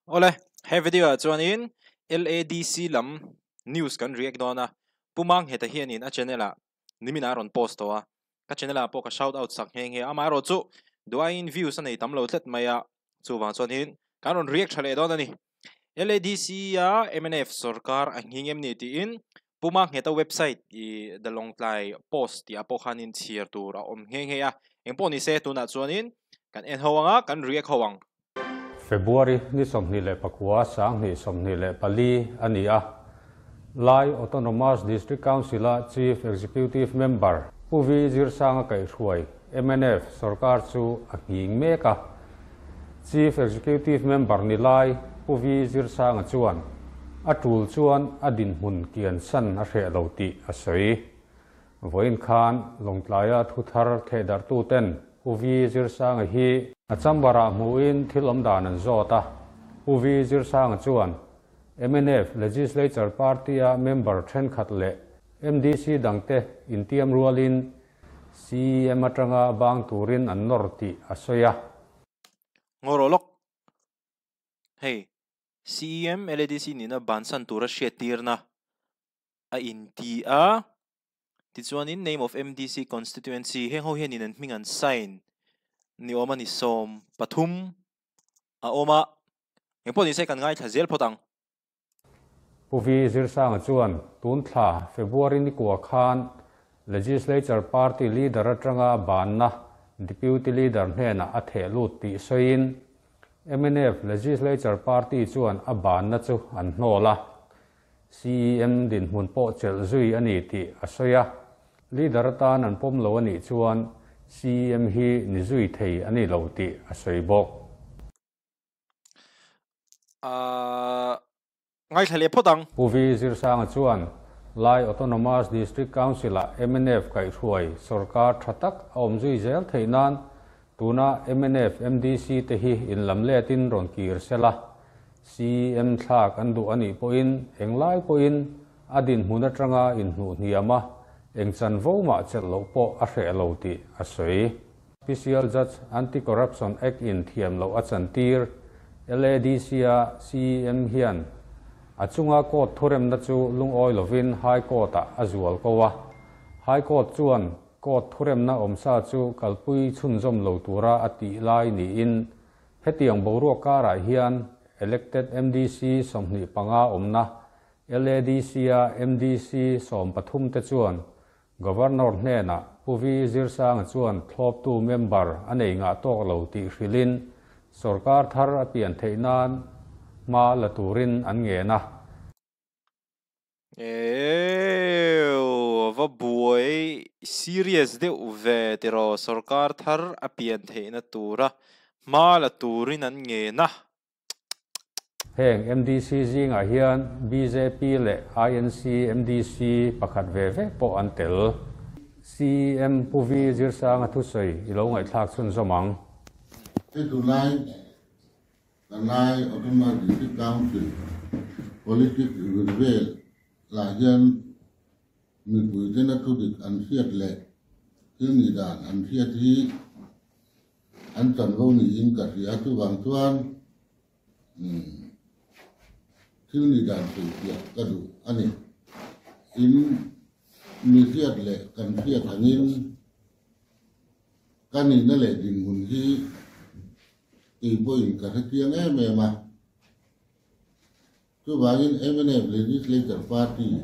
Awle, he video ah chuanin LADC lam news kan react dawn a, Pu Mangheta hianin a channel ah nimin ah a rawn post tawh a, ka channel ah pawh ka shout out sak nghe nghe a, amaherawhchu duhaiin views a nei tam lo tlat mai a, chuvang chuanin kan rawn react tha leh dawn a ni. LADC a mnf sorkar a nghing em ni tiin Pu Mangheta website i The Lawngtlai Post tih ah pawh khanin chhiar tur a awm nghe nghe a, engpawh ni se tunah chuanin kan en ho ang a, kan react ho ang. February ni 29 2024 a ni a, Lai Autonomous District Council-a Chief Executive Member Pu Vi Zirsanga kaihhruai mnf sorkar chu a nghing mek a. Chief Executive Member ni lai Pu Vi Zirsanga chuan a tul chuan a dinhmun kiansan a hreh lo tih a sawi. Vawiin khan Lawngtlaia thuthar thehdarhtuten Pu Vi Zirsanga hi a chamber-ah hmuhin thil awm dan an zawt a. Pu Vi Zirsanga chuan mnf Legislature Party-a member thenkhat leh MDC dangte intiam rualin CEM atanga bang turin an nawr tih a sawi a. Ngaw rawh lawk. Hei, CEM LADC nihna bansan tura hriattirna a inti a, tichuanin name of MDC constituency heng ho hianin an hming an sign ni awm a ni 13 a awm a, engpawh nise kan ngaithla zel phawt ang. Pu Vi Zirsanga chuan tun thla February ni kua khan Legislature Party Leader atanga banna Deputy Leader hnenah a theh lut tih sawiin mnf Legislature Party chuan a banna chu an hnawl a, CEM dinhmun pawh chelh zui a ni tih a sawi a, leader atan an pawm lo a nih chuan CEM hi ni zui thei a ni lo tih a sawi bawk. Ahh ngaithla leh phawt ang. Pu Vi Zirsanga chuan Lai Autonomous District Council-ah mnf kaihhruai sorkar tha tak a awm zui zel theih nan tuna mnf MDC te hi inlamletin rawn kir sela, CEM thlak an duh a nih pawhin englai pawhin a dinhmun atanga inhnuh hniam a, eng chanvo mah chelh loh pawh a hreh lo tih a sawi. Special Judge Anti-Corruption Act in thiam loh a chantir. LADC-a CEM hian a chunga court thuremna chu lungawi lovin High Court-ah a zual ko a. High Court chuan court thuremna awmsa chu kalpui chhunzawm lo tura a tih lai niin Hetiang boruak karah hian Elected MDC 25 awmna LADC-a MDC 13 te chuan Governor hnenah Pu Vi Zirsanga chuan thlawptu member a nei ngah tawk lo tih hrilhin sorkar thar a pian theih nan hma la turin an ngen a. Eew a va buai serious deuh ve tiraw sorkar thar a pian theihna tura hma la turin an ngen a. Heng MDC zingah hian bjp leh INC MDC pakhat ve ve pawh an tel. CEM Pu Vi Zirsanga thusawi i lo ngaihthlak chhunzawm ang. Hei tunlai Kalai Autonomous District Council politics vir vel lah hian mipuitena thudik an hriat leh thil nih dan an hriat hi an chanvo niin ka hria. Chuvang chuan thil nih dan sawifiah ka duh a ni. In mi hriat leh kan hriat angin ka nihna leh dinhmun hi Kei pawhin ka hrechiang em em a. Chuvangin mnf Legislature Party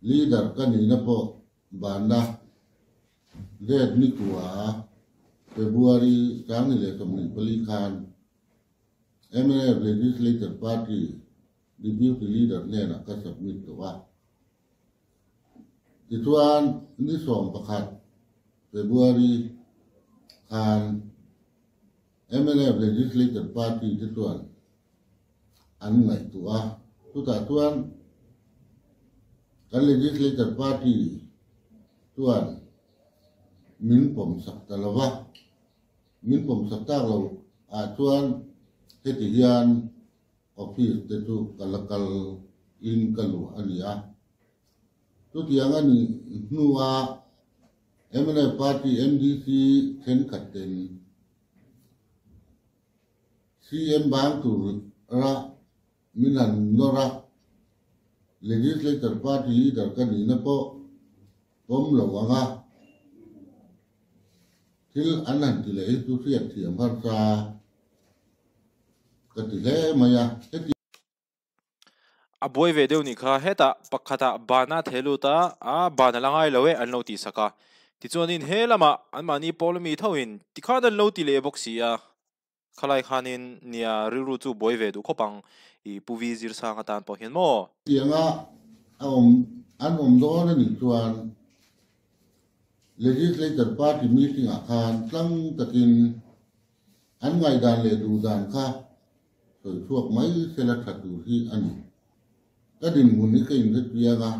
Leader ka nihna pawh banna date ni kua February 2024 khan mnf Legislature Party Deputy Leader hnenah ka submit tawh a. Tichuan ni 11 February khan mnf Legislature Party te chuan an ngaihtuah a, chutah chuan kan Legislature Party chuan min pawmsak ta lo va, min pawmsak tak lo ah chuan heti hian office te chu ka la kal in ka luah a ni a. Chutiang a nih hnuah mnf party MDC thenkhat ten CM bang tur ra min han nawr a, Legislature Party Leader ka nihna pawh pawm lo ang a, thil an han ti leh hi chu hriat thiam harsa ka ti hle mai a, heti. A buai ve deuh nih kha, hetah pakhatah bana thei lut a, a ban a la ngai lo e an lo tih sak a. Tichuanin he lamah anmahni pawl ami thoin tikhan an lo ti leh bawk si a. Khalai khanin nia rilru chu buai ve duh khawp ang i Pu Vi Zirsang atan pawh hian maw? Tianga a awm an awm dawn a nih chuan Legislature Party meeting ah khan tlang takin an ngaihdan leh duhdan kha sawi chhuak mai sela tha tur hi a ni. Ka dinhmun hi ka inre piang a,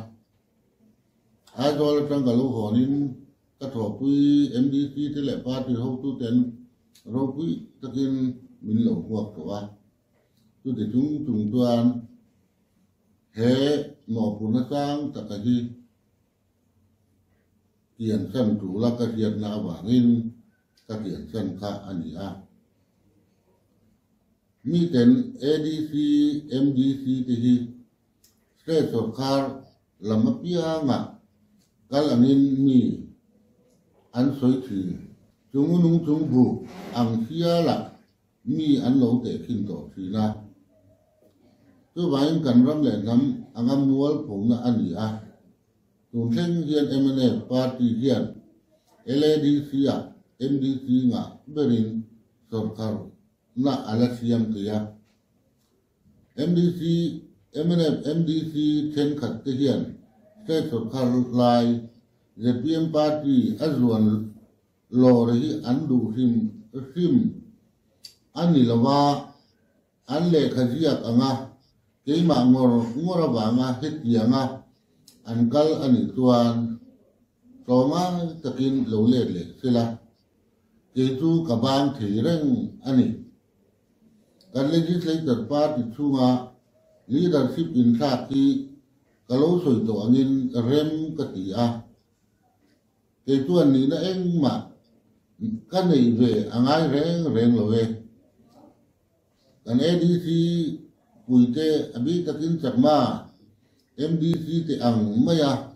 Aizawl atang ka lo hawnin ka thawhpui MDC te leh party hotuten ropui takin min lo huak tawh a. Chuti chung chung chuan he mawhphurhna sang taka hi kiansan tura ka hriatna avangin ka kiansan kha a ni a. Miten ADC, MDC te hi State sawrkar lam apianga kal angin mi an sawi thin. Chung nung chung buk ang hialah mi an lo tehkhin tawh thin a. Chuvangin kan ram leh hnam anga mual phona a ni a. Tun thleng hian mnf party hian LADC-ah MDC ngah berin sawrkar na a la siam thei a. MDC, mnf MDC thenkhat te hian state sawrkar lai zpm party a zuan lawr hi an duh hrim hrim a ni lo a, an lehkha ziak ang a, keimah ngawr ngawr avanga hetianga an kal a nih chuan tlawmngai takin lo let leh sela, kei chu ka bang thei reng a ni. Kan Legislature Party chhunga leadership inthlak hi ka lo sawi tawh angin rem ka ti a. Kei chuan nihna engmah ka neih ve a ngai reng reng lo e. Kan ADC puite a bik takin Chakma MDC te ang maia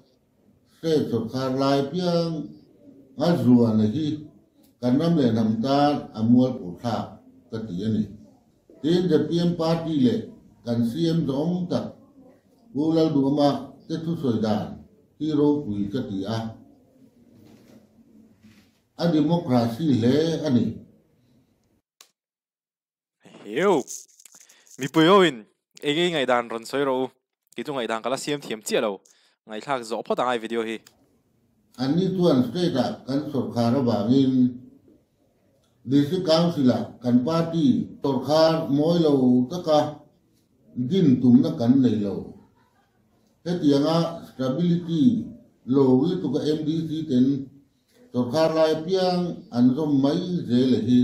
state sawrkar lai piang a zuana hi kan ram leh hnam tan a mualpur thlak ka ti a ni. Tin, zpm party leh kan CM zawng tak Pu Lalduhama te thusawi dan hi ropui ka ti a, a democracy hle a ni. Heu! Mipui ho in eng nge ngaihdan rawn sawi rawh u, kei chu ngaihdan ka la siam thiam chiah lo, ngaihthlak zawh phawt angai video hi. Anni chuan state ah kan sawrkhar avangin District Council ah kan party sawrkhar mawi lo taka din tumna kan nei lo. Hetianga stability lo lutuka MDC ten sawrkhar lai apiang an zawm mai zel a hi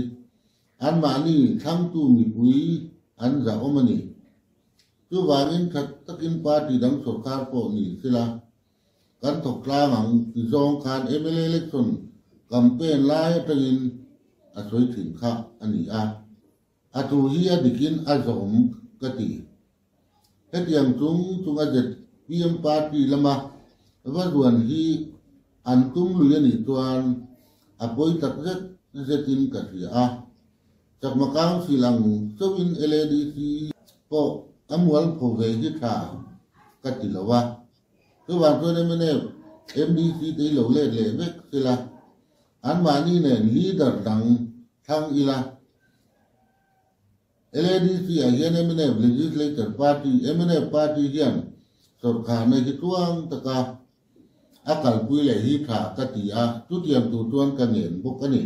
anmahni thlangtu mipui an zahawm a ni. Chuvangin that takin party dang sawrkhar pawh ni sela kan thawk tlang ang ti zawng khan mla election campaign lai atangin a sawi thin kha a ni a. A thu hi a dikin a zawm ka ti. Hetiang chung chunga zpm party lama va zuan hi an tum lui a nih chuan a pawi tak zet zetin ka hria a. Chakma Council ang chauhin LADC pawh a mualpho ve hi tha ka ti lo a. Chuvang chuan mnf, MDC te hi lo let leh vek sela, anmahni nen leader dang thlang ila. LADC ah hian mnf Legislature Party, mnf Party hian sawrkharna hi tluang taka a kalpui leh hi tha ka ti a, chutiang tur chuan ka ngen bawk a ni.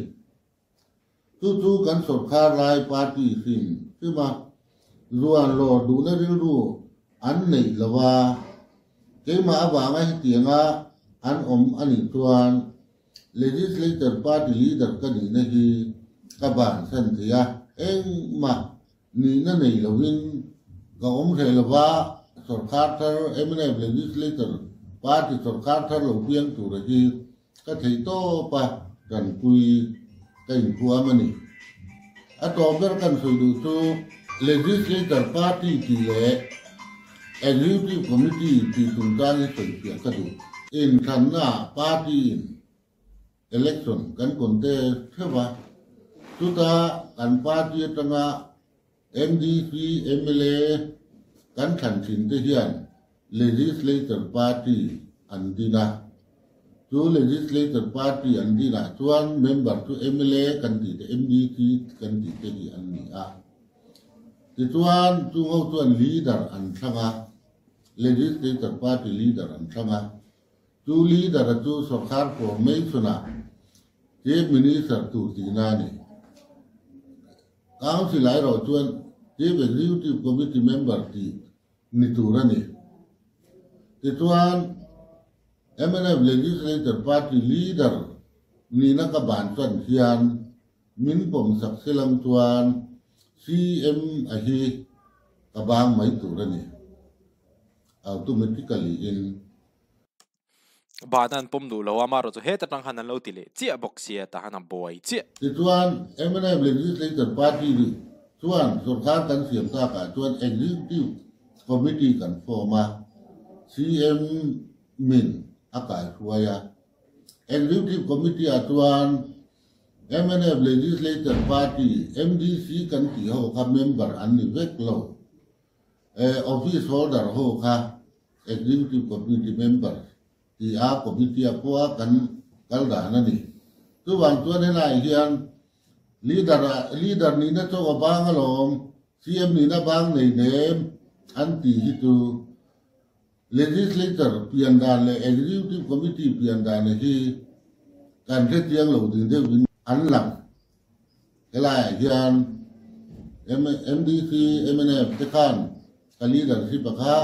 Chu chu kan sawrkhar lai party hrim hrim a, zuan lawr duhna rilru an neih lo a, keimah avanga hetianga an awm a nih chuan Legislature Party Leader ka nihna hi ka bansan thei a, engmah nihna nei lovin ka awm hreh lova, sawrkhar thar mnf Legislature Party sawrkhar thar lo piang tura hi ka theih tawp a, tanpui ka inphuam a ni. A tawp ber kan sawi duh chu Legislature Party tih leh Executive Committee tih chungchang hi sawifiah ka duh. Inthlannaah party-in election kan contest theuh a, chuta kan party atanga MDC mla kan thlan thin te hian Legislature Party an din a, chu Legislature Party an dinah chuan member chu mla kan tih te MDC kan tih te hi an ni a. Tichuan chung ho chuan leader an thlang a, Legislature Party leader an thlang a, Chu leader-a chu sorkar formation-ah Chief Minister tur tihna a ni. Council erawh chuan Chief Executive Committee member tih ni tur a ni. Tichuan, mnf Legislature Party leader nihna ka ban chuan hian min pawmsak selang chuan CM a hi ka bang mai tur a ni. Automatically in. Bana an pawm duh lo a, amaherawh chu heta tang khan an lo ti leh chiah bawk sia, tah khan a buai chiah. Tichuan, mnf Legislature Party ri chuan sorkar kan siam takah chuan Executive Committee kan form a, CM min a kaihruai a. Executive Committee ah chuan mnf Legislature Party, MDC kan tih ho kha member an ni vek lo. Office holder ho kha Executive Committee member ti a committee a pawha kan kal dan a ni. Chuvang chuan helaiah hian leader leader nihna chauh a bang alawm, CM nihna bang nei nem an tih hi chu Legislature pian dan leh Executive Committee pian dan hi kan hrechiang lo ding deuhin an lang. Helaiah hian MDC, mnf te khan ka leadership a kha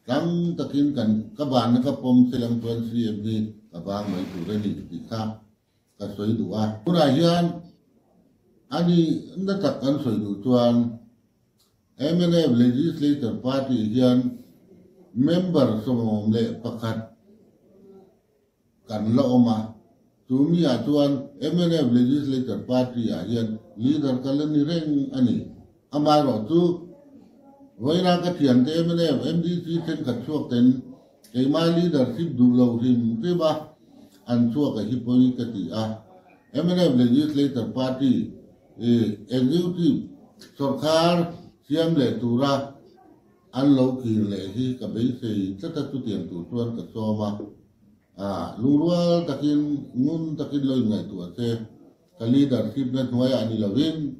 tlang takin kan ka banna ka pawm selang chuan CM hi ka vang mai tur a ni tih kha ka sawi duh a. Tunah hian a ni na tak kan sawi duh chuan mnf Legislature Party hian member 11 Kan la awm a, chu mi ah chuan mnf Legislature Party ah hian leader ka la ni reng a ni. Amaherawh chu vawiina ka thiante mnf MDC thenkhat chhuak ten keimah leadership duh lo hrim hrim a an chhuak a hi pawi ka ti a. Mnf Legislature Party Executive sawrkhar siam leh tura An lo kir leh hi ka beisei tlat a, chutiang tur chuan ka sawm a. Ah, lungrual takin, ngun takin lo inngaihtuah che. Ka leadership na hnuaiah ni lovin,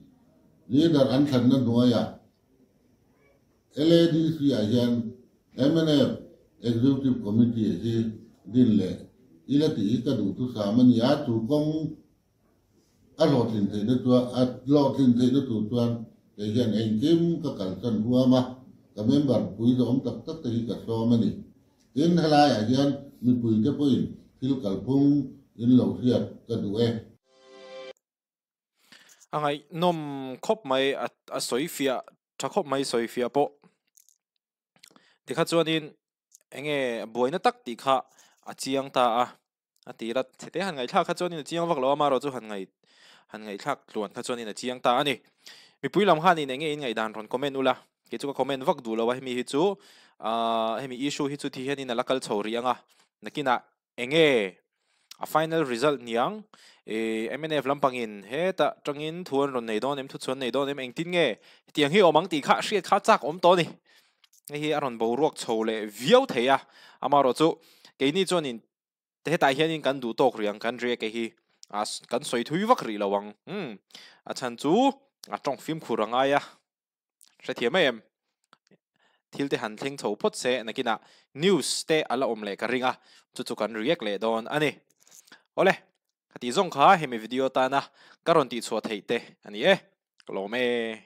leader an thlanna hnuaiah LADC ah hian mnf Executive Committee hi din leh ila tih hi ka duhthusam a ni a, chu kawng A hlawhtlin theihna chuan a hlawhtlin theihna tur chuan kei hian engkim ka kalsan huam a, ka member pui zawm tak tak te hi ka sawm a ni. Tin, helaiah hian mipui te pawhin thil kalphung in lo hriat ka duh e. A ngaihnawm khawp mai, a sawi fiah tha khawp mai sawi fiah pawh. Tikha chuanin enge buaina tak tih kha a chiang ta a. A tir a, chhete han ngaihthlak kha chuanin a chiang vak lo a, amaherawh chu han ngaih han ngaihthlak tluan kha chuanin a chiang ta a ni. Mipui lam khanin eng nge in ngaihdan rawn comment ula, kei chu ka comment vak duh lo a, hemi hi chu ahh hemi issue hi chu ti hianin a la kal chho rih ang a, nakinah eng nge a final result niang ih mnf lampangin hetah tangin thu an rawn nei dawn em, thuchhuan nei dawn em, engtin nge hetiang hi awm ang tih kha hriat kha chak awm tawh a ni. Hei hi a rawn boruak chho leh viau thei a, amaherawh chu keini chuanin Hetah hianin kan duh tawk rih ang kan riak e hi a kan sawi thui vak rih lo ang umm a chhan chu a tawng fimkhur a ngai a hrethiam mai em thil te han thleng chho phawt se nakinah news te a la awm leh ka ring a chu chu kan riak leh dawn a ni awle ka tih zawng kha hemi video tana ka rawn tihchhuah theih te a ni e ka lawm e.